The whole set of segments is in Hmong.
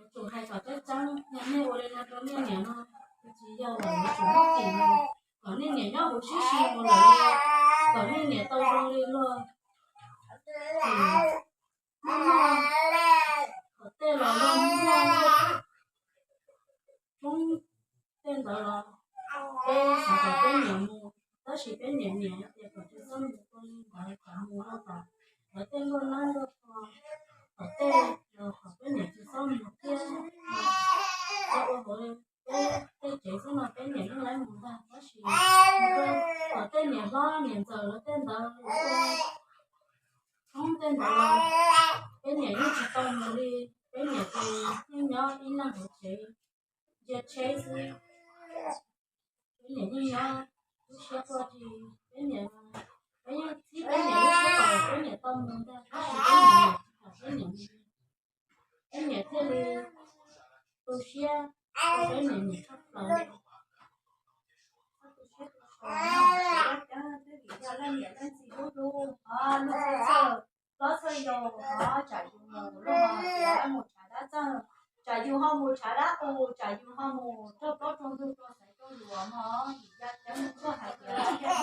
Yuav tsum hais kom tseeb tseeb, yog nej ua li no rau nej niam no, tsis yog lawm yuav tsum muab tim no, kom nej niam nyob huv sib si mus lawm, kom nej niam tau zoo li luag. Muaj noj, kom tej los luag muaj noj, poob tej ntawd los peb xav kom peb niam mus, tab sis peb niam niam tias kom tsis txhob mus ua li ntawd, kom mus ua kom lawv tej nkuaj nab nkuaj kho, kom tej los kom peb niam tsis txhob mus thiab. Ua hauv peb tej tsev xwb no peb niam yeej laib mus ntag, tab sis kom tej niam hlob niam ntxawm lawv tej ntawd ua tshoob tej ntawd los peb niam yeej tsis tau mus li. Peb niam ces yeej nyob ib leeg hauv tsev ntsia tsheb xwb. Peb niam yeej nyob lub siab quaj ris, peb niam, peb yeej txib peb niam lub siab kom peb niam tau mus ntag, tab sis peb niam tsis kam peb niam mus. Peb niam thiaj li tu siab, peb niam niam tshaj plaws. Txhob tu siab tu so, leej niam leej txiv hlub hlub, lub txaj Yog ho tsam yus mus luag ho tias mus tshav dab txawg, tsam yus ho mus tshav dab qus, tsam yus ho mus rau plaub rau ntug rau xaiv rau luag no, yus yaj ceeb luag hais tias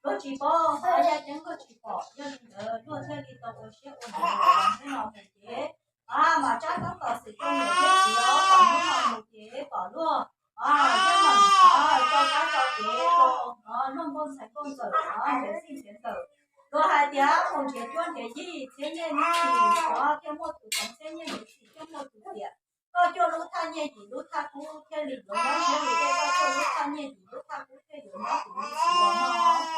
luag tsis paub, ho yaj ceeb luag tsis pom, yog li ntawd luag thiaj li tau ua siab ua ntev los mus no mus ces, a, mas tsab tab tom xwm rau niam thiab txiv os, tom hnub no mus ces pom luag, a, thiab mas, a, tso kab tso kev rau, a, luag nkauj ntxhais nkauj ntxawm, a, nrhiav txij nrhiav nkawm. Luag hais tias mus nrhiav cuab nrhiav yig txhiab nyiaj nyiaj txim, a, thiaj muaj tus txheeb txhiab nyiaj nyiaj txim thiaj muaj tus tiam. Koj cuaj lub thaj nyiaj yim lub thaj kub thiaj li yuav nyob ntshiab li dej, koj cuaj lub thaj nyiaj yim lub thaj kub thiaj yuav nyob tus li txiv os.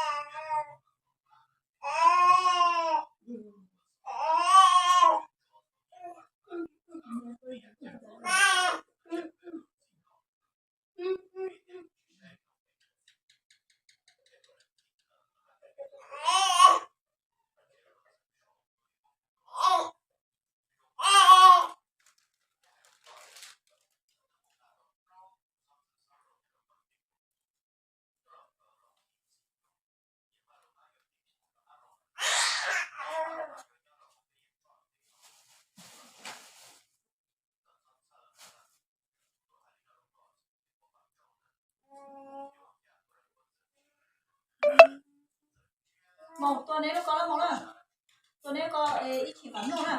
Mus tua neb lub ko lawm mus na. Tua neb ko ib chim mam noj na.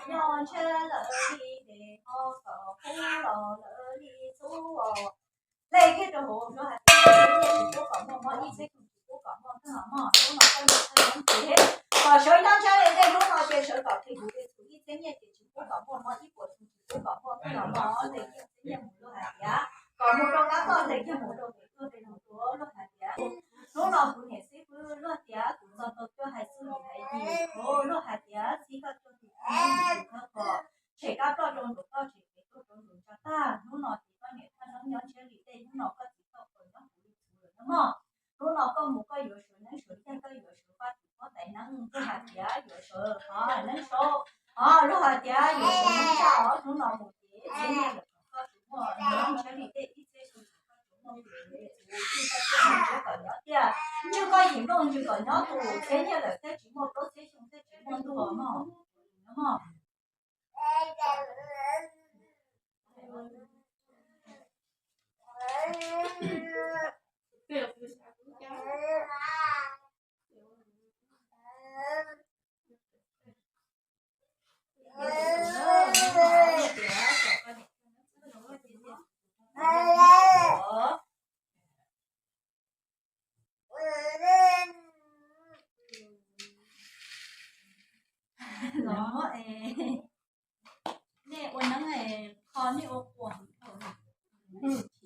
Nyob ntshe lawm li tes ho kom kub los lawm li xub os. Lej kiag rau hauv lub hais tias txhiab nyiaj tsis pub kom muaj mob, ib txhiab tsis pub kom muaj twg los mog. Hnub no koj mus thaj yeeb ces kom sawv nyob ntshe li tej hnub no ces sawv kom tis huv li txhuv, ib txhiab nyiaj ces tsis pub kom muaj mob, ib puas txhiab tsis pub kom muaj twg los mog. Lej kiag txhiab nyiaj mus luag hais tias kom mus rau kab toj, lej kiag mus rau pem tuaj tej no tuaj luag hais tias hnub no kuv niam xib fwb luag tias kuv txog tau cuaj hais txuj yim hais yim, luag hais tias txib koj cuag tus kheej tus khawb kho, tshem kab ploj rau nraum toj, tshem kev tuag rau nraum ntsa tag. Hnub no ces koj niam thaj yeeb nyob ntshe li tej hnub no koj txiv tau qhov nyob kuv li txhuv lawm no mog. Hnub no koj mus koj yuav sawv neeb sawv yaig, koj yuav sawv pab tus huab tais neeb, luag hais tias yuav sawv neeb sau, luag hais tias yuav sawv neeb tsa os. Hnub no mus ces txhiab nyiaj lawm koj tsis muaj, nyob ntshe li tej ib txhiab tsis koj tsis muaj, tsis koj tsis muaj kom nyob tiag, ntswj koj yim nplooj ntswg kom nyob tus txhiab nyiaj lawm thiab tsis muaj plaub txhiab xyoo thiab tsis muaj ntuj mog. Nej ua neeb qho nej ua quas.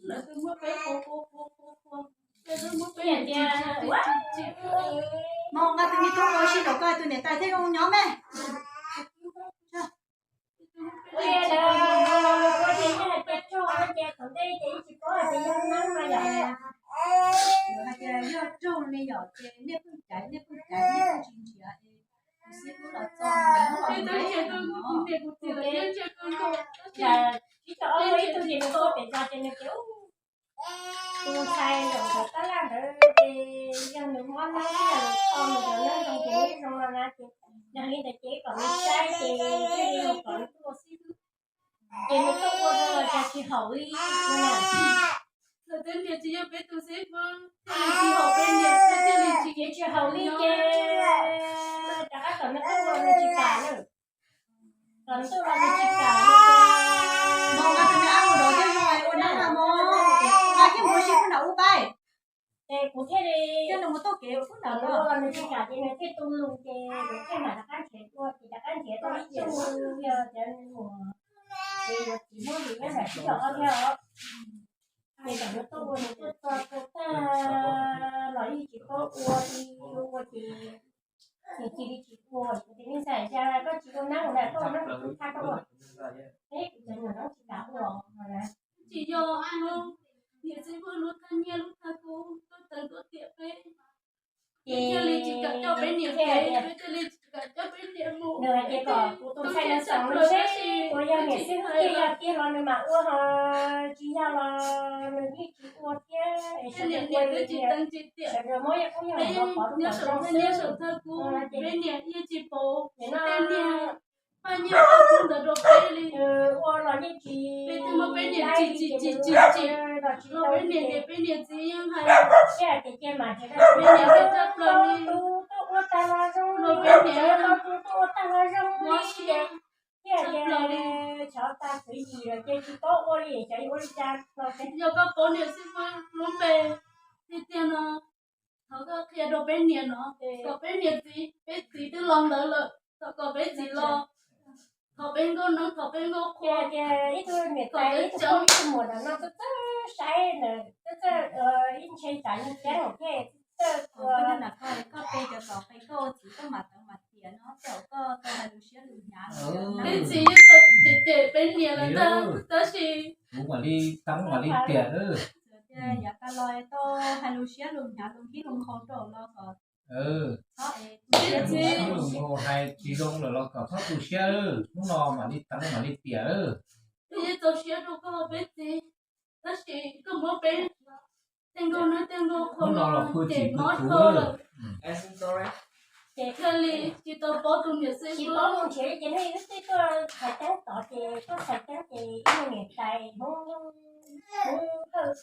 Lawv twb muab peb qua qua qua qua qua, lawv twb muab peb, nqa tus me tub ua si rau koj tus niam tais thiaj zoo nyob me. Hais tias yog raug li yom ces nej pheej caiv, nej pheej caiv, nej pheej tsis nrhiav es kuv xib fwb los txog, ib co ob lub ib tug ces nws tuaj pem zos ces nws tias tus ntxhais ntawm tab laj ntawd ces yog nws mob neeb, yog nws kho nws cov neeb zoo ces nws zoo no na ces yog li ntawd ces kom nws saib ces thiaj li kom nws tuaj ua xib fwb. Ces nws tuaj ua rau los cas tsis haum li no. Lawv twb tias tsis yog peb tus xib fwb, thiaj li tsis haum peb niam, thiaj li tsis, ces tsis haum li ces rov qab kom nws tuaj ua nws tsis kam na. Kom nws tuaj ua nws tsis kam li ces Kuv thiaj li coj nws mus taug kev ua kub ntawd los nws tsis kam ces nws thiaj tu lus ces nws thiaj mam rov qab nrhiav dua ces rov qab nrhiav tau ib tug yog cov nws mus ces yuav txiv Hmoob li nyob nram tib yog ob thiab os. Ces kom nws tuaj ua nws tuaj txog rau tag los yeej tsis paub ua li, ua ces nws cia li tsis ua. Kuv tias me ntxhais, cas koj tsis ua neeb na, koj ua neeb kuv thab koj ua. Peb kuv cov nyuam neeb tsis kam ua no na. Tsis yog, niam txiv pw lub thaj nyiaj lub thaj kub tuaj teev tuaj tiam peb. Ces thiaj li tsis kam coj peb niam pem, peb thiaj li tsis kam coj peb niam mus. Nws hais tias kom kuv tus ntxhais no xav nws seb puas yog niam xib hwb tiag, yog tiag los nws mam ua, ho tsis yog los nws yeej tsis ua thiab. Es niam niam twb tsis teev tsis tiam, sawv daws muab yaj kub yaj muam los pov rau tom zoo xwb. Peb niam yeej tsis pauv tej niag paj nyiaj paj kub ntawd rau peb li. Ua los yeej tsis, peb twb muab peb niam tsis tsis tsis tsis tsis los peb niam niam peb niam txiv yeej hais peb niam niam tshaj plaws li. Los peb niam mob siab tshaj plaws li. Yog koj paub niam xib hwb lub npe tiag tiag no, thov koj qhia rau peb niam no, kom peb niam txiv, peb txiv twb los ntawd lawm, thov kom peb txiv los, thov peb nkauj neeb, thov peb nkauj qhua, kom peb tseev ib tug muam no txawj txawj saib ntawd, txawj txawj ib ntshe tsam yeej ceeb thiab txawj ua. Koj pe cov tom qe koj ua txiv koj mam tawv mam tiam no, tej zaum koj tau hais lus siab lus hnyav. Peb txiv yeej tau cem cem peb niam lawm ntag, tab sis kuv mam li teev mam li tiam. Yav tas los tau hais lus siab lus hnyav lus khib lus nqhau rau los kom txhob es peb txiv hais tsis zoo lawm los kom txhob tu siab, hnub no mam li teev mam li tiam. Peb yeej txaus siab rau koj peb txiv, tab sis koj muab peb tej nkauj neeb tej nkauj qhua no los pw ces mob dhau lawm. Ces thiaj li tsis tau paub tus niam xib hwb. Tsis paub mus nrhiav ces nej wb twb tuaj txhais teeb tod ces tuaj txhais teeb ces ib tug niam tais Hmoob, Hmoob Hawj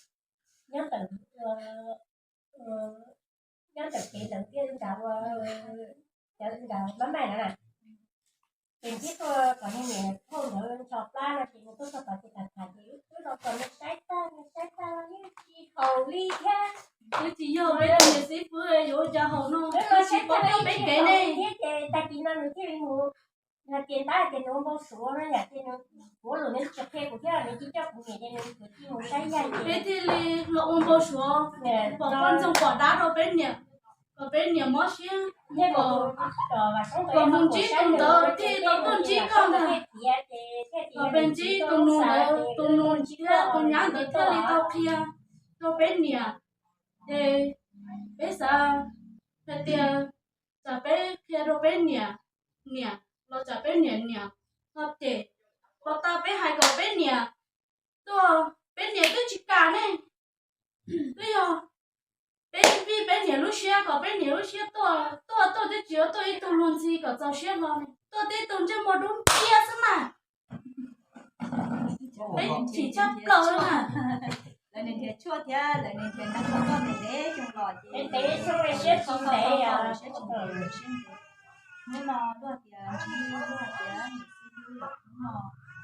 nyob ntawm, nyob ntawm kev ntawd thiaj nrad ua cov nrad mab maim na. Ces ntsib tuaj kom niag niam phauj ntawd nrog plab no ces nws tuaj txog tod ces tham tham ces wb twb los kom nws saib tag, nws saib tag los yeej tsis haum li thiab. Twb tsis yog peb tus niam xib hwb yuav ua cas haum no, twb tsis paub coj peb kev ne. Thiab ces tag kis no nws thiaj li mus hais tias ntab hais tias nws ua npau suav no yom, ces nws, kuv lus nws tsis qhia kuv thiab nws cia coj kuv niam ces nws kwv tij mus saib yaig ces peb thiaj li los ua npau suav, pom poj ntxoog pom dab rau peb niam, kom peb niam mob siab, kom mus ntsib tus ntawd thiaj tau tuaj ntsib koj ntag. Kom peb ntsib tus nus ntawd, tus nus thiab tus nyab ntawd thiaj li tau qhia rau peb niam. Ces peb xav hais tias tsam peb qhia rau peb niam, niam los tsam peb niam niam ho cem, puas tas peb hais kom peb niam tuaj, peb niam twb tsis kam ne. Twb yog peb vij peb niam lub siab kom peb niam lub siab tuaj, tuaj tuaj twb tsis yuav tuaj ib tug luag ntxhi kom txaus siab hlo, tuaj tib tug ntsej muag dub nciab xwb na. Peb chim tshaj plaws na. Lawv niaj nrhiav tshuaj thiab lawv niaj nrhiav neeb rau koj ntev ntev xyoo los ces ntev xyoo siab tsis ntev, siab tsis ntev, siab ntev. Hnub no luag tias ntsib luag tias niam xib hwb hnub no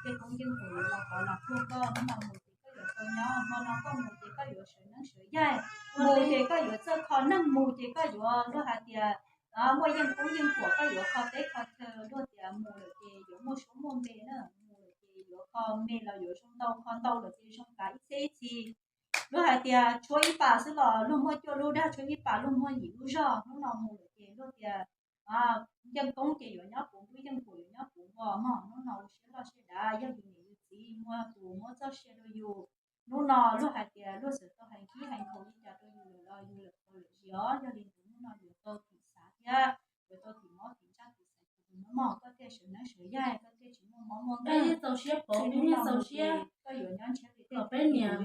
tej koob yeej puas yuav los kov los pluag koj, hnub no mus ces koj yuav tau nyob, hmo no koj mus ces koj yuav sawv neeb sawv yaig, mus ces koj yuav txawj kho neeg, mus ces koj yuav luag hais tias muaj yeej koob yeej puas koj yuav kho teb kho chaw, luag tias mus lawm ces yuav muaj suab muaj npe na, mus lawm ces yuav kho me los yuav zoo ntau, kho ntau lawm ces zoo kav ib txhiab ib txhis. Luag hais tias tshuab ib pas xwb los luag muaj cuaj lub dag, tshuab ib pas luag muaj yim lub zog. Hnub no mus lawm ces luag tias yeej koob ces yuav nyob puv npwb, yeej puas yuav nyob puv npog mog. Hnub no ua siab loj siab dav, yog yus niam yus txiv muaj tus muab txoj sia rau yus. Hnub no luag hais tias luag txawm tau hais khib hais nkaus li cas rau yus lawm los yus lawm tau lawm zis os. Yog li ntawd hnub no yuav tau thim xav thiab yuav tau thim mob thim ntsaj thim xav thim tus no mog, koj thiaj sawv neeb sawv yaig, koj thiaj tsis muaj mob muaj nkeeg. Peb yeej txaus siab pauv, peb yeej txaus siab koj yuav nyob ntshiab li tej, peb niam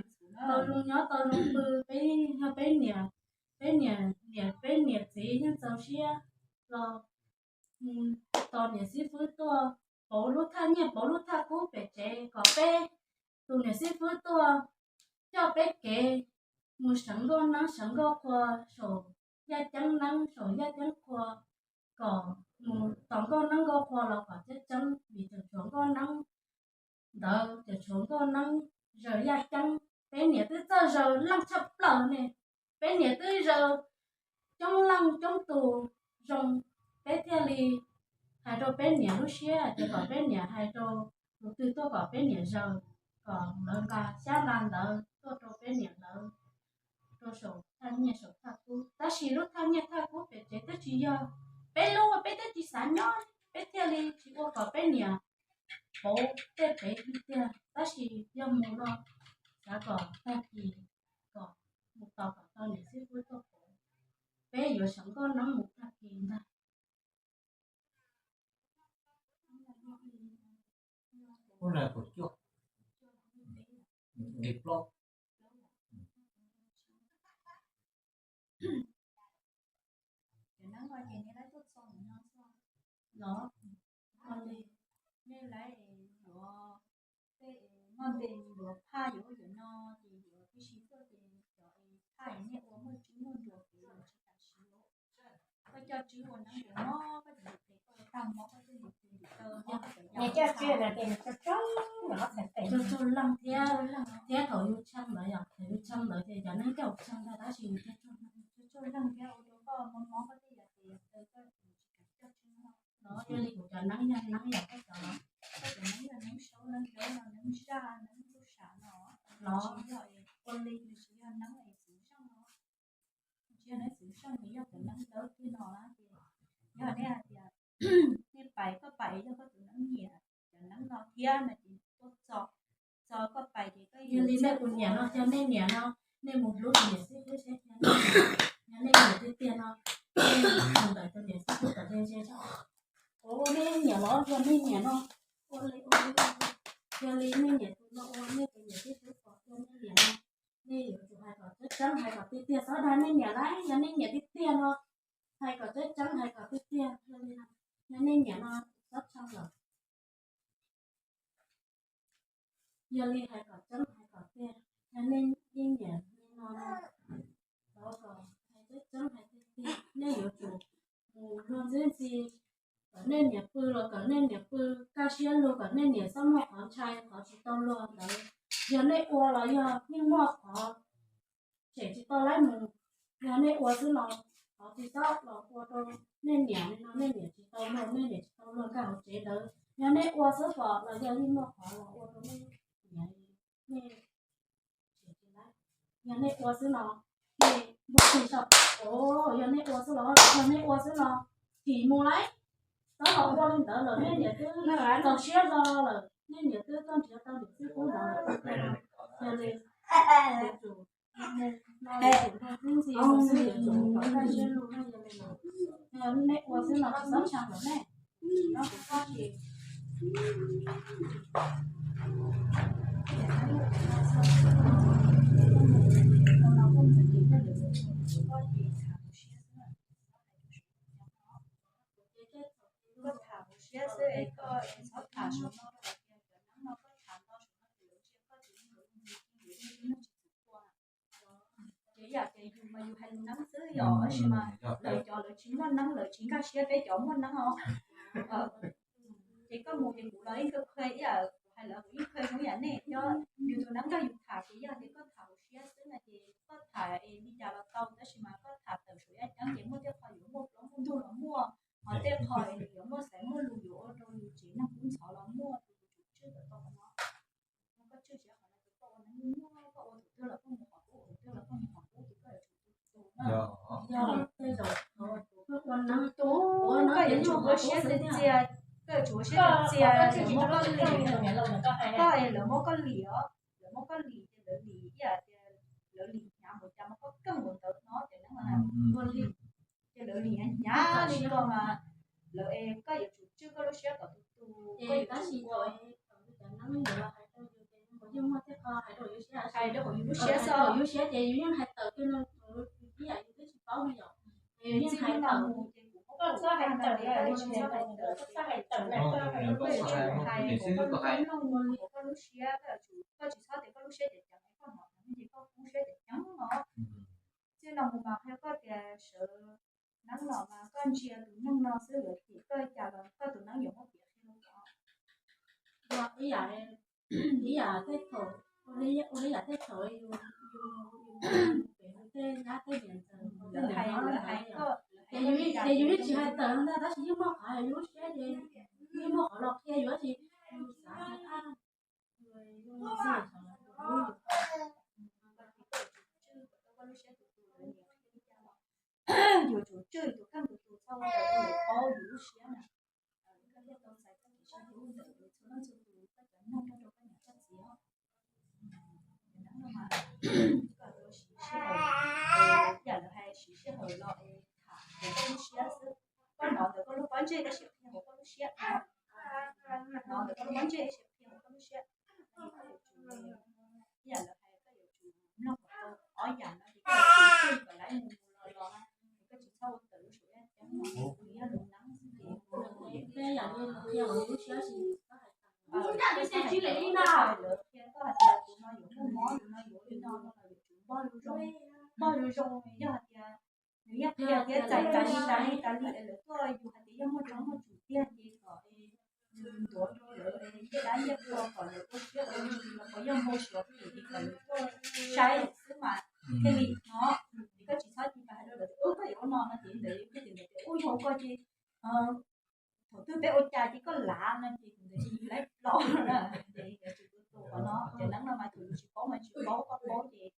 tau zoo nyob tau zoo pw, peb yog peb niam, peb niam niam peb niam txiv yeej txaus siab los tos niam xib fwb tuaj pauv lub thaj nyiaj pauv lub thaj kub pem tsev kom peb tus niam xib fwb tuaj coj peb kev mus seev nkauj neeb seev nkauj qhua saum yaj ceeb neeb saum yaj ceeb qhua, kom mus tos nkauj neeb nkauj qhua los kom tseeb tseeb, vim tseem tshuav nkauj neeb ntawd, tseem tshuav nkauj neeb zaws yaj ceeb. Peb niam twb txawj zaws leej tshaj plaws ne. Peb niam twb zaws coob leej coob tus zoo, peb thiaj li hais rau peb niam lub siab hais tias kom peb niam hais rau tus twg tuaj kom peb niam zaws, kom lawv nqa xyab nqa ntawv tuaj rau peb niam lawv rau saum thaj nyiaj saum thaj kub. Tab sis lub thaj nyiaj thaj kub pem tsev twb tsis yog peb lub, peb twb tsis xav nyob, peb thiaj li tsis ua kom peb niam pauv tej pem li tiag. Tab sis yog mus no xav kom tag kis, kom mus tos kom tau niam xib hwb tuaj pauv, peb yuav sawv nkauj neeb mus tag kis ntag. Ub, na kaum cuaj, nqe plaub. Cov neeb no ces nej lawv tuaj txog mus no txog los, nej lawv yuav tej noj npe yuav phaj yuav ua cov no ces yuav tib si tuaj ces cov phaj nej ua muaj tswb muaj nruas ces yuav tsis tas siv. Koj coj tswb ua neeb yuav mob, koj cov ntim tes koj ua tag mob, koj coj ntim tes ntim taw mob, koj cov yau. Coj tswb no ces nws tso tso, tso tso leej thiab, thiab thaum yus tshee ntawd yom, thaum yus tshee ntawd ces cov neeb coj tshee ntag tab sis nws tso tso leej thiab ua rau koj mob mob koj tej yam tes yam taw koj tsis kam coj tswb no. Los yog li kuv cov neeb yog neeb yam koj cov los, koj cov neeb yog neeb saub neeb zaub no, neeb zaj neeb tub sam no, los ua li nws tsis yog neeb es txwv zeej no. Tsis yog neeb txwv zeej, nws yog cov neeb dawb kiag no na ces yog nej hais tias nej pais, koj pais yog koj tus neeb nyiam cov neeb no thiab no ces tuaj txog, txog koj pais ces koj yog li nej tus niam no, yog nej niam no, nej mus hlub tus niam xib hwb seb, yog nej niam tiag tiag no, nej mus ntawm tus niam xib hwb kom ze ze tso. Ua nej niam los yog nej niam no, ua li ua li, yog li nej niam tus no ua nej tus niam xib hwb kom ua nej niam no, nej yuav tsum hais kom tseeb tseeb, hais kom tiag tiag, txhob dag nej niam lauj. Yog nej niam tiag tiag no, hais kom tseeb tseeb, hais kom tiag tiag. Yog li no, yog nej niam no txhob tshee lawm. Yog li hais kom tseeb, hais kom tiag. Yog nej yeej niam li no no, thov kom hais tseeb tseeb, hais tiag tiag. Nej yuav tsum mus luag ntxwb ntxi kom nej niam pw los kom nej niam pw kaj siab lug, kom nej niam txhob muaj qhov ntshai qhov tsis tau luag ntawd. Yog nej ua los yog yeej muaj qhov tshem tsis tau laib mus. Yog nej ua xwb no, qhov tsis txhob los ua rau nej niam li no, nej niam tsis tau luag, nej niam tsis tau luag nkag hauv tsev ntawd. Yog nej ua xwb pom los yog yeej muaj qhov los ua rau nej niam, nej tshem tsis laib. Yog nej ua xwb no, nej muaj tig saum, yog nej ua xwb los, yog nej ua xwb no, kis mus lauj. Txhob los ua li ntawd lawm, nej niam twb txaus siab los lawm, nej niam twb tuaj nrhiav tau niam xib hwb ntawd lawm. Yog li yuav tsum, no yuav tsum ntxub ntxhi mus xwb, yuav tsum kom kaj siab lug no. Yog li no, nej ua xwb no tsis txhob tshee lawm nej. No kuv txhob tsis Koj tham hauv siab xwb es koj txhob tham saum no, cov neeb no koj tham ntau saum no ces lawv ntsia koj ces lawv ntsia koj tsis txhob ua. Ces yam ces yus mas yus hais lus neeb xwb yom, tab sis mas lawv cov lawv tsis muaj neeb, lawv tsis nkag siab peb cov muaj neeb os. Ces koj mus ces kuv los yeej kawg khuv ib yam, kuv hais lawv kuv yeej khuv zoo ib yam nej, yog yus tus neeb nrog yus tham ces yog tias koj tham hauv siab xwb no ces koj tham es li cas los tau, tab sis mas koj tham tawm suav yaj ceeb ces muaj tej qho yuav muaj plaub muaj ntug los muaj, ho tej qho es nws yuav muaj xaiv muaj lus yuav ua rau yus tsev neeg kub ntxhov los muaj, tus tswv tswj tau no. Koj tswj siab qhov no ces koj ua neeb muaj, koj ua thaum twg los koj mus qhov qub, ua thaum twg los koj mus qhov qub ces koj yuav tsum tu tu na. Yog tej zaum ua neeb tu, koj yuav tsum ua siab txias txias, koj yuav tsum ua siab txias txias, lawv muab koj lim, koj es lawv muab koj lim os, lawv muab koj lim ces lawv lim ib yam tias lawv lim hnyav npaum cas mas koj keej npaum ntawd no ces neeb mas ua li. Ces lawv lim hnyav li ko mas lawv es koj yuav tsum tswj koj lub siab kom tu tu, koj yuav tsum ua. Hais rau hauv yus lub siab xwb, yus yeej hais tawm ib yam yus twb tsis paub no yom. Yus yeej hais tawm, koj txhob hais tawm, koj txhob hais tawm, koj yuav tsum hais kom koj lub siab, koj yuav tsum, koj tsis txhob tias koj lub siab ceev ceev, koj hnov hnyav ces koj kub siab ceev ceev no. Txij no mus mas qhia koj tias sawv neeb los mas koj ntsia tus neeg no xwb, lawv cem koj li cas los koj tus neeb yuav muab piav qhia rau koj. Ib yam, ib yam tej thaum, ua li yam tej thaum yus Lawv hais, lawv hais koj, ces yus yeej tsis hais tawm ntag, tab sis yeej muaj qhov yus lub siab ces yeej muaj qhov los qhia yus, tab sis yus xav tias, yuav tsum tswj kom koj lub siab tus tus, lawv paub yus lub siab na. Koj thiaj tau txais koj kev sib hlub ntawm txhua leej txhua tus, koj cov neeg nrog rau koj niam koj txiv os. Koj siv sij hawm, yam lawv hais siv sij hawm los es tham hauv koj lub siab xwb. Koj hnov ntawm koj lub pob ntseg tab sis qhia hauv koj lub siab, hnov ntawm koj lub pob ntseg tab sis qhia hauv koj lub siab. Yam lawv hais koj yuav tsum mloog kom tau ob yam no ces koj yuav tsum tswj kom lawv mus mus los los, koj tsis txhob ua tawm lub suab yaj ceeb no, yog lus neeb xwb ces, tej yam li lawv qhia hauv lub siab sis lawv qhia koj hais tias tus no yuav muaj mob, tus no yuav li no no los yuav tsum npog zoo, npog zoo zoo, yog hais tias nws yeej qhia tias txais tas li tas li tas li es lawv tuaj, yus hais tias yog muaj tsob muaj tsum tiag ces kom ntuav rau lawv ncej dab ncej qhua kom lawv ua siab ua ntsws los puas yog npau suav phem ces kom lawv tuaj saib xwb mas thiaj li no. Ces koj tsis txhob cia li hais rau lawv tias ub koj yuav ua no no ces ntawd yus thiaj tias ub yog koj ces thaum twg peb ua cas ces koj lav no ces ntawd ces yus laib plos na. Ces yuav tsum tu tu qhov no, cov neeb no mas thaum yus tsis paub mas tsis paub, koj paub ces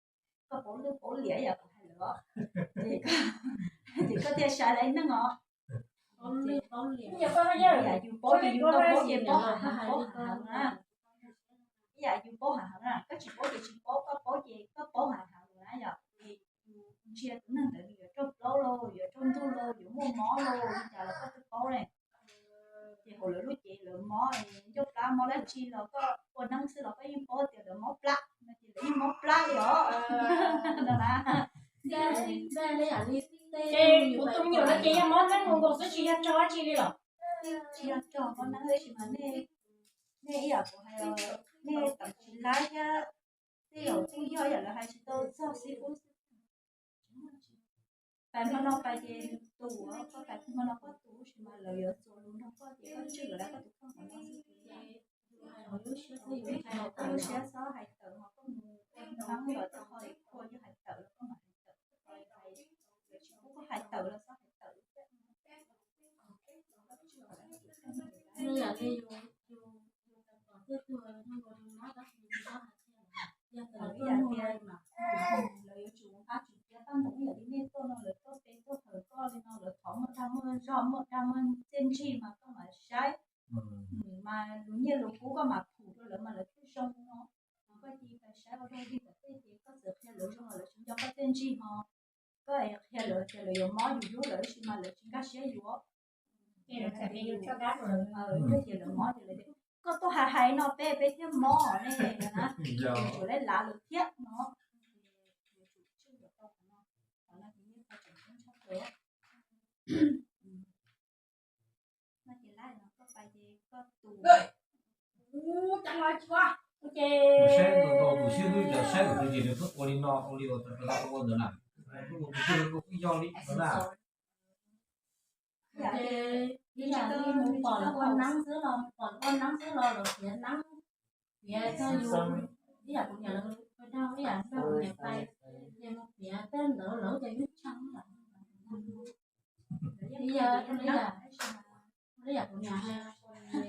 koj paub lwj paub liam yam kuv hais lawm os. Ces koj thiaj sai lawv neeg os. Yam yus paub ces yus tau paub ces paub heev, paub heev na. Ib yam yus paub heev heev na, koj tsis paub ces tsis paub, koj paub ces koj paub heev heev na yom. Ces yus ntsia tus neeg ntawd nws yuav raug plaub los yuav raug ntug los yuav muaj mob los li cas los koj twb paub ne. Ces hauv lawv lub cev lawv mob ncauj plab mob dab tsi los koj ua neeb xwb los koj yeej paub tias lawv mob plab no ces lawv yeej mob plab li os. No na. Ces kuv tus me nyuam no ces yog mob neeb nkaus xwb tsis yog rog dab tsi li los? Tsis yog rog mob neeb dab tsi mas nej, nej ib yam kuv hais, nej tawm tsis laib thiab, tej zaum tseem yog yam lawv hais tsis tau txog xib fwb. Pais hmo no pais ces tus, koj pais hmo no koj tus, tab sis mas lawv yuav txuas lus nrog koj ces koj tswj lawv koj tus kheej qhov no xwb ces koj lub siab xob hais tawm ho koj mus ua neeb los tej qho qhua yog hais tawm los koj mam hais tawm, tsis pub koj hais tawm los xob hais tawm. Yam li yus, yus, yus kom tej tug neeg nkaus li no tab sis yus tsis txhob hais thiab, yog tias lawv tuaj nug mas lawv yuav tsum ua qab tswm ciab paj ntoos ib yam li nej tuaj no, lawv tuaj pe tuaj hawm koj li no, lawv thov muaj dag muaj zog muaj dag muaj txiaj ntsig mas koj mam saib. Nws mas lus nyiaj lus kub koj mam phum rau lawv mas lawv thiaj zoo no. Mas koj cia li pais saib ua dog dig tom tej ces koj txawm qhia lawv zoo los lawv tsis nco koj txiaj ntsig ho. Koj qhia lawv tias lawv yuav mob yus hlub lawv tab sis mas lawv tsis nkag siab yuav. Ces lawv mob ces lawv tias koj tuaj hais hais no peb peb thiaj mob ne na. Yuav tsum laib lav lawv thiab no. Yuav tsum tswj lawv tau qhov no, qhov no ces yeej qhov tseem ceeb tshaj plaws. No ces lawm no koj pais ces koj tus, tus saib tus tus siab hlub cov saib tus tus ces nws pheej ua li no ua li uas tus tus ua ntawd na, tus tus tus twg ua pheej yog li no na. Ib yam li mus pom lawv ua neeb xwb los, pom lawv ua neeb xwb los lawv piav neeb, piav txog yus, ib yam kuv niam lawv pais nrog, ib yam nrog kuv niam pais, ces mus piav tej ntawd lawv ces yeej tshee lawm. Ib yam, ib yam, ib yam kuv niam hais,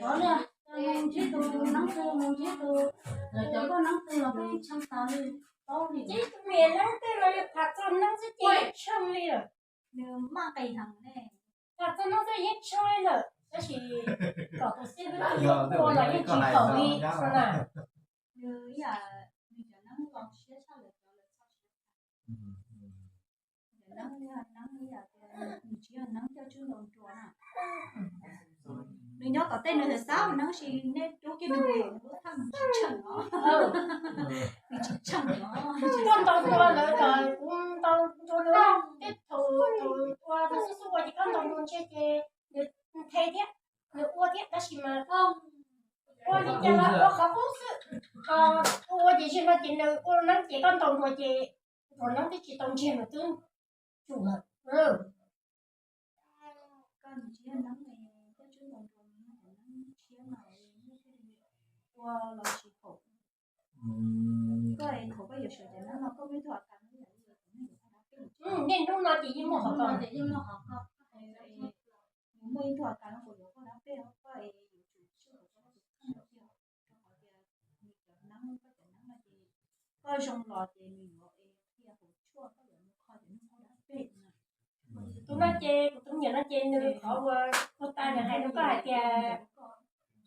kov liaj, mus ntsib tus neeb twg, mus ntsib tus, lawv cov nkauj neeb twg los pheej tshee tas li, paub li. Ces tus niam neeb twg los yog tham txog neeb xwb ces yeej tshee li lawm. Nws maj nqis heev ne. Tham txog neeb xwb yeej tshee li lawm, tab sis kom tus xib hwb ua los yeej tsis haum li na. Nws ib yam, nws cov neeb los siab tshaj lawv cov lawv txoj siab. Cov neeb yog neeb ib yam tias nws tsis yog neeb coj tswb ntaus nruas na. Nws nyob tom tej nws xav xav neeb sis nej rub kiag nws mus lub thaj nws tsis tshee os. Nws tsis tshee os. Koj ntaus nruas lawv kom kuv ntaus nruas lawv tej thaum thaum ua xub xub ua ces koj ntaus nruas ntshe ces nws nthe thiab, nws ua thiab tab sis mas ua li cas los ua qhov qub xwb. Ua ces zig no ces nws ua neeb ces koj ntaus nruas ces nruas neeb twb tsis tau ntsiag nws twb tsum lawm. Koj nws tsis yog neeb, koj tswb ntaus nruas nws yog cov neeb tshiab mas ua los tsis haum. Koj es thaum koj yuav sawv cov neeb no koj muaj ib Niaj hnub no ces yeej muaj qhov ko, yeej muaj qhov ko. Nws muaj ib tug kas no kuv yuav koj dab pej, koj es yuav tsum sib haum rau koj tus kheej tiag, rau qhov tias nws cov neeb, koj cov neeb no ces koj zoo los ces nws yuav qhia hauv tshuaj, koj yuav mus kho ces nws koj dab pej no. Tus no ces kuv tus me nyuam no ces nws qhov uas ua tas nws hais rau koj hais tias,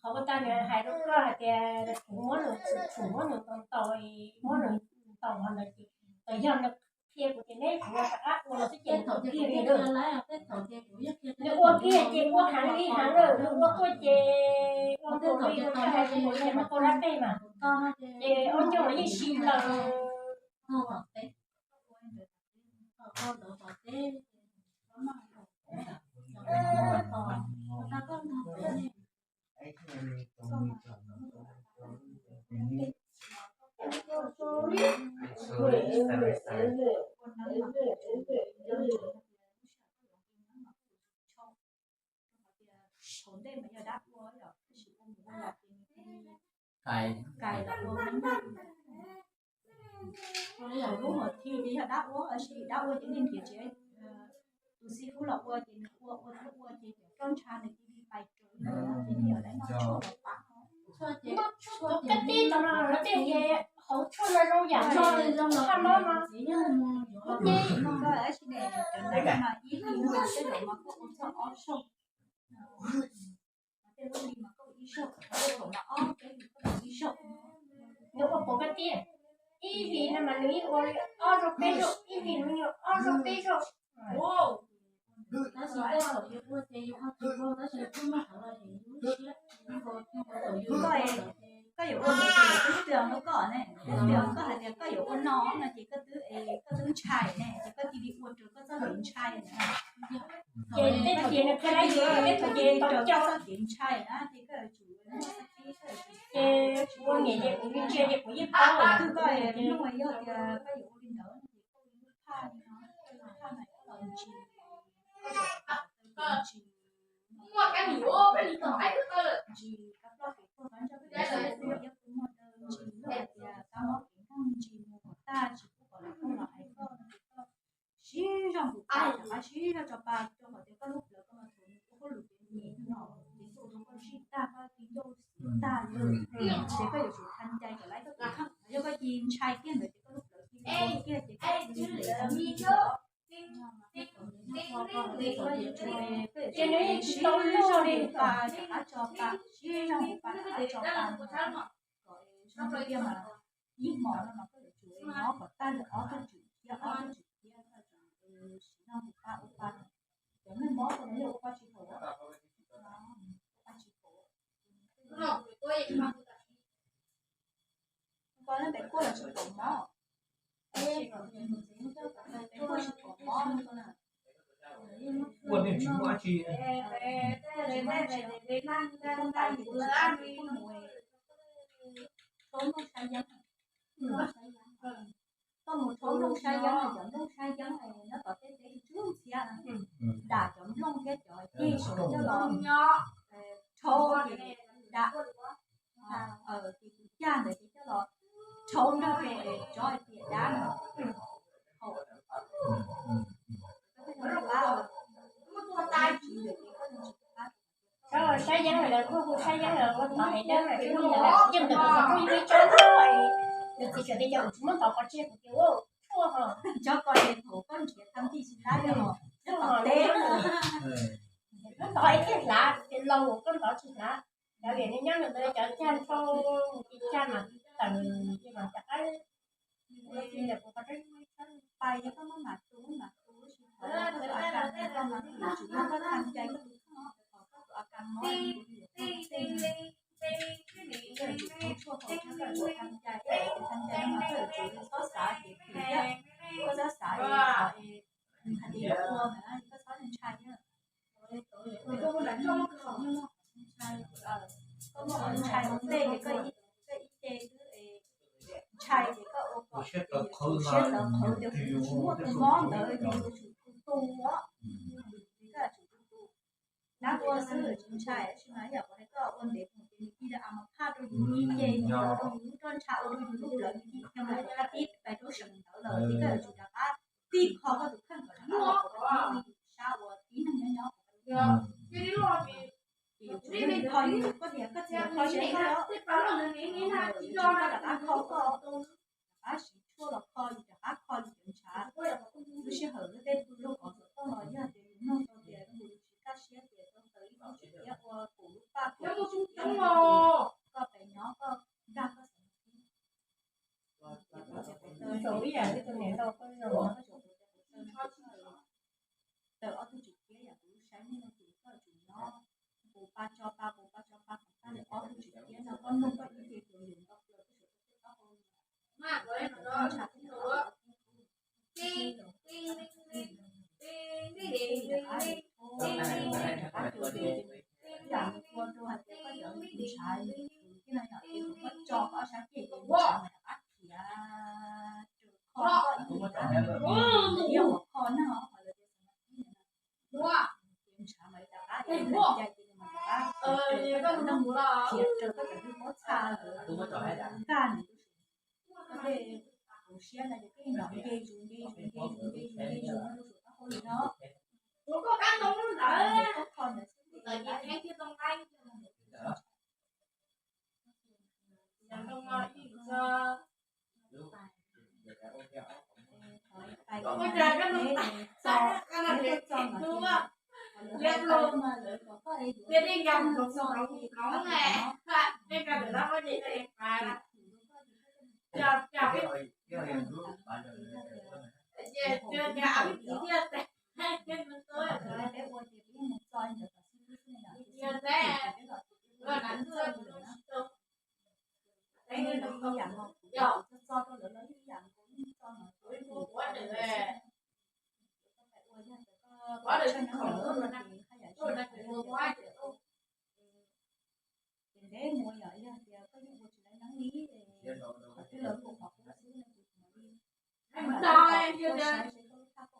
qhov ua tas nws hais rau koj hais tias kuv muab nws, kuv muab nws tau, tau, muab nws tau no ces txawm yog nws qhia kuv tias neb kuv rov qab ua los xwb ces nws ua kiag li lawm. Nws ua kiag ces ua heev li heev lawm, nws ua tuaj ces ua nkaus li nws hais kuv tias nws koj dab pej mas, ces ob ncauj los yeej si lawm. Hauv ntej mas yog dab ua yom, tab sis ua mus ua los ces nws cia li kais los ua ua noj. Ua li yog lub hom thij ces yog dab ua, tab sis dab ua ces nej nrhiav tsev, tus xib fwb los ua ces nws ua ua thiab ua ces cov roj ntsha nws cia li pais raws li ntawd ces nej yuav tau noj tshuaj los pab. Noj tshuaj kab tib tam no tej ces hauv tshuaj no zoo yam no, thaj no no, kuv ces ib hlis no tej zaum mas koj ua txog ob zaug. Tej lub hli mas koj ua ib zaug, tej thaum mas ob peb hlis koj ua ib zaug. Nws ua pom kab tiag, ib hlis no mas nws yeej ua ob zaug peb zaug, ib hlis nws yeej ua ob zaug peb zaug. Tab sis tej thaum yus ua ces yus ho tsis ua, tab sis kuj muaj qhov los yus lub siab, koj yuav ua ntawd ces lawv twb tw hauv koj ne, twb tw hauv koj hais tias koj yuav ua no no ces koj twb, koj twb ntshai ne, ces koj cia li ua raws koj txoj kev ntshai na. Ces tej thaum ces nws qhia li, tej thaum ces tau coj txoj kev ntshai na, ces koj yuav tsum, ces ua niam ces kuv ntsia ces kuv yeej paub lawm. Koj nug yog tias koj yuav ua li ntawd no ces koj ua lub thaj li no, lub thaj mas koj los ntsis, koj los ntsis, ntsis kab ploj kev tuag, kab ntsaj kev tuag, yog kuv muag daw ntsis, yog hais tias kab mob kev nkeeg ntsis mus kom tag tsis pub kom lawv tuaj los hais koj no ces koj sib zog mus pa, rov qab sib zog tso pa, rau qhov tias koj lub plawv koj mas thaum nws ua hauj lwm ces nws no ces tuaj rau koj zij tag, koj ti ncauj xwb tag lawm. Ces koj yuav tsum tha ncai kom laiv koj tus kheej, yog koj cia li ntshai kiag ntawd ces koj lub plawv cia li ua kiag ces koj cia li lem tau ib tug os. Ces nws yeej tsis tau loj li, pa rov qab tso pa, sib zog mus pa rov qab tso pa, kom zoo tiag mas ib hmo no mas koj yuav tsum nyob kom tag li ob tug tswm thiab, ob tug tswm thiab, siv zog mus pa ua pa. Cov neeg mob ko mas yog ua pa tsis haum, ua pa tsis haum. Ua pa leej pem kuaj los tsis pom mob. Pem kuaj tsis pom mob. Kuaj tsis muaj dab tsi. Koj mus rhaub nplooj sab yeeb, koj mus rhaub nplooj sab yeeb, cov nplooj sab yeeb nyob tom tej teb tsuj ntxhiab, dam cov nplooj thiab cov ceg saum coj los rhaub ces dam, ces kuv caj ntawd ces coj los rhaub nrog rau tsov hais tias dab no. Sab yeeb lawv kuj hu sab yeeb lawv ua tod es dab no tsis muaj ntawd, yeej ntawm kuv qhov rooj ib tsob nws txiv tsawv tias yog tsis muab tod qhov tsis kuv tias ua tshuaj ho. Tsob ko ces thaum koj nrhiav thaj ntij tsis lab yog tod teb, muab tod es thiaj hlav, ces laus koj ntov tsis hlav. Cov vim nws nyob ntawd cov cag nrhau, ces cag mas tawm ces mas rov qab. Ua li ntawd kuv qhov rooj ib tsob pais yog koj muab mam tu mam tu, koj tus a kas koj mas koj yuav tsum muab koj tha ncai koj tus kheej, koj tus a kas mob li kuv li yuav koj tej no. Koj yuav tsum ua tshuaj haus thiab koj yuav tsum tha ncai, koj yuav tsum tha ncai no mas koj yuav tsum txhob xav kev phim thiab, koj txhob xav hais tias yuav ua ntawd koj txhob ntshai thiab. Koj muaj qhov ntshai ua ntej ces koj ib ce xwb es ntshai ces koj ua kom siab tawv qhawv tias kuv tsis muaj tus mob ntawd ces yuav tsum tu tu os. Ces koj yuav tsum tu tu. Dab ua xwb tsis ntshai, tab sis mas yam uas hais koj ua ntev mus ces nws cia li a mas phaj rau yus ib ce, ua rau yus lub roj ntsha, ua rau yus lub plawv nws cia li khiav mus rau qab tib pais rau seem ntawd lawm ces koj yuav tsum rov qab tij kho koj tus kheej kom sab uas tib neeg nyob nyob. Ces yus tsuas yog kho yus, koj tias koj txiv kho seb koj, koj rov qab kho koj, rov qab siv tshuaj los kho, yus rov qab kho yus cov ntshav. Lub sij hawm lub tej pw lub qhov txog toj los yog tias yus mloog tau tias yus tsis kaj siab tias tau tawm ib lub tsis tiab ua pum lub paj pum lub tsis tiab, koj pem nyob koj nkag koj xav tawm ob tug tsis tiab yam kuv saib nej no ces koj tsum nyob pum pa tso pa pum pa tso pa kom tag li ob tug tsis tiab no koj mloog koj ib ce tus yus nto plaws koj sawv tau tej taub hau ntshav tej no. Yam ua rau hais tias koj cov ntshav, koj tso koj sab ceg ces ntshav mas rov qab khiav kho koj ib yam, ib yam uas kho neeg os, ho lawv tias xav mas ib yam no, ces ntshav mas rov qab cai ces nws mas rov qab khiav raws koj cov ntshav, khiav raws koj cov ntshav pob txha nkag nws tej hauv siab no ces koj nrov nce zus nce zus nce zus nce zus nce zus rau saum taub hau li no. Koj kho ntawd xwb ces Ces ntev mus yog tias koj yeej ua tsis tau neeb li, qhov twg los ua qhov qub xwb no ces tsis mus li.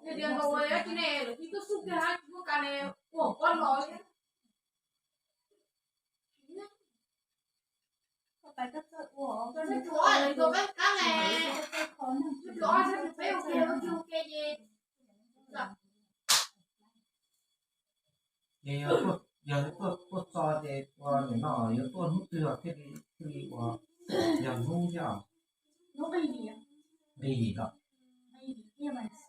Yog tias nkaus ua ib tug ne, lawv twb tuaj xub kiag hab tsis muaj kas ne, ua pob los li. Koj pais koj txawj ua, koj txawj ua, koj txawj kho neeg, koj txawj ua ke ua ke ces Ces yog tuaj, yog tuaj, tuaj txo ces ua nim no yuav tuaj hnub twg thiaj li, thiaj li ua, yog hnub thiab? Nqis yim los?